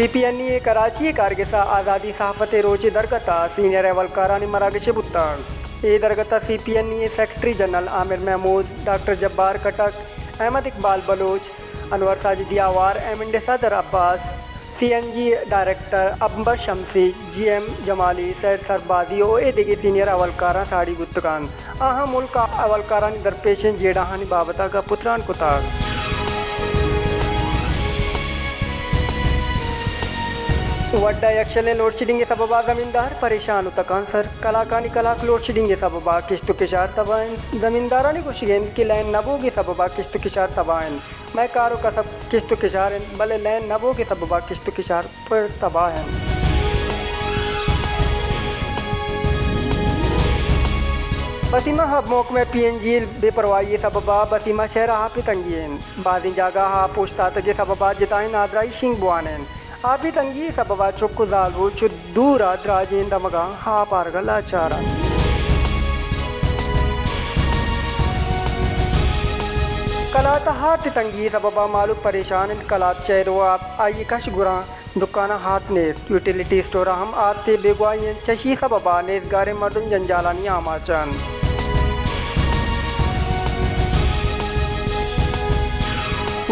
سی پی این ای اے کراچی ءِ کارگس ءَ آزادی صحافت ءِ روچ ءِ درگت ءَ سینئر اھوالکارانی مراگشے بوتگ۔ اے درگت ءَ سی پی این ای ءِ سیکرٹری جنرل عامر محمود، ڈاکٹر جبار کٹک، احمد اقبال بلوچ، انور ساجدی آوار، ایم اینڈ اے صدر عباس، سی این جی ڈائریکٹر عنبر شمسی، جی ایم جمالی، سید سربازی ءُ اے دگہ سینئر اھوالکاراں ساڑی بوتگ اَنت۔ آہاں ملک ءِ اھوالکارانی درپیشیں جیڑہانی بابت ءَ گپ ءُ تران کتگ۔ وڈھ ءَ یکشلیں لوڈشیڈنگ ءِ سبب ءَ زمیندار پریشان ءُ تکانسر۔ کلاکانی کلاک لوڈشیڈنگ ءِ سبب ءَ کشت ءُ کشار تباہ اِنت۔ زمیندارانی گوشگ اِنت کہ لین نہ بوگ ءِ سبب ءَ کشت ءُ کشار تباہ اِنت۔ مئے کار ءُ کسب کشت ءُ کشار اِنت، بلے لین نہ بوگ ءِ سبب ءَ کشت ءُ کشار پر تباہ اِنت۔ بسیمہ ہب محکمہ پی این جی ءِ بے پرواہی ءِ سبب ءَ بسیمہ شہر ءَ آپ ءِ تنگی اِنت۔ بازیں جاگہ ءَ آپ اوشتاتگ ءِ سبب ءَ جتائیں نادراہی شنگ بوان اِنت۔ آپ ءِ تنگی ءِ سبب ءَ چک ءُ زالبول چو دور ءَ دراجیں دمگاں آپ آرگ ءَ لاچار اَنت۔ کلات ءَ ہارت ءِ تنگی ءِ سبب ءَ مھلوک پریشان اِنت۔ کلات شہر ءُ آپ آئی ءِ کش گراں دکاناں ہارت نیست، یوٹیلیٹی اسٹور ءَ ہم ہارت ءِ بیگواہی اِنت۔ چہ ایشی ءِ سبب ءَ نیزگاریں مردم جنجالانی آماچ اَنت۔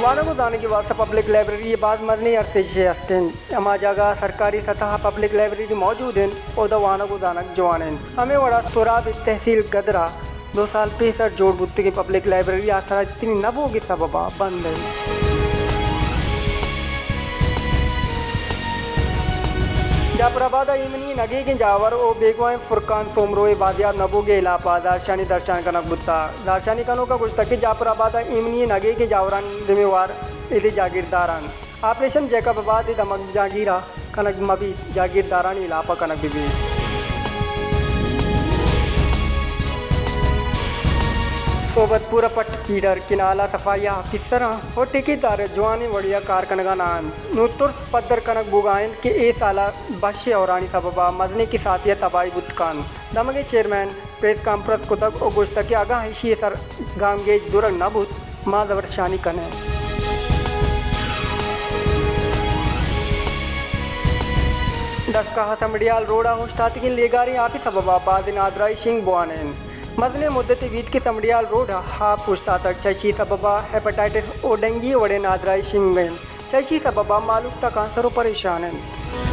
وانگ ءُ زانگ ءِ واستہ پبلک لائبریری ءِ باز مزنیں ارزشتے است اِنت۔ ہما جاگہ ءَ سرکاری سطح ءَ پبلک لائبریری موجود اِنت، اودا وانگ ءُ زانگ جوان اِنت۔ ہمے وڑ ءَ سوراب ءِ تحصیل گدر ءَ دو سال پیسر جوڑ بوتگیں پبلک لائبریری ءِ آسراتی نہ بوگ ءِ سبب ءَ بند اِنت۔ جعفر آباد ءَ ایمنی ءِ نگیگیں جاور ءُ بیگواہیں فرقان سومرو ءِ بازیاب نہ بوگ ءِ ہلاپ ءَ زہرشانی درشان کنگ بوتگ۔ زہرشانی کنوکاں گوشتگ کہ جعفر آباد ءَ ایمنی ءِ نگیگیں جاوراں ذمہ وار ادے جاگیردار اَنت۔ آپریشن جیکب آباد ءِ دمگ جہانگیر ءَ کنگ مہ بیت، جاگیردارانی ہلاپ ءَ کنگ بہ بیت۔ صحبت پور ءَ پٹ فیڈر کینال ءِ صفائی ءَ آفیسراں ءُ ٹھیکیدار جوانیں وڑے ءَ کار کنگ ءَ نہ اَنت۔ نوں ترس پدر کنگ بوگ ءَ اِنت کہ اے سال ءَ بش ءِ ہورانی سبب ءَ مزنیں کساسے ءِ تباہی بوت کنت۔ دمگ ءِ چیئرمین پریس کانفرنس کتگ ءُ گوشتگ کہ اگاں ایشی ءِ سر گامگیج زورگ نہ بوت، ما زہرشانی کن ایں۔ ڈسکہ ءِ سمڈیال روڈ ءَ اوشتاتگیں لیگاریں آپ ءِ سبب ءَ بازیں نادراہی شنگ بوان اِنت۔ مزنیں مدتے بیت کہ سمڈیال روڈ ءَ آپ اوشتاتگ، چہ ایشی ءِ سبب ءَ ہیپاٹائٹس ءُ ڈینگی ءِ وڑیں نادراہی شنگ اِنت۔ چہ ایشی ءِ سبب ءَ مھلوک تکانسر ءُ پریشان اِنت۔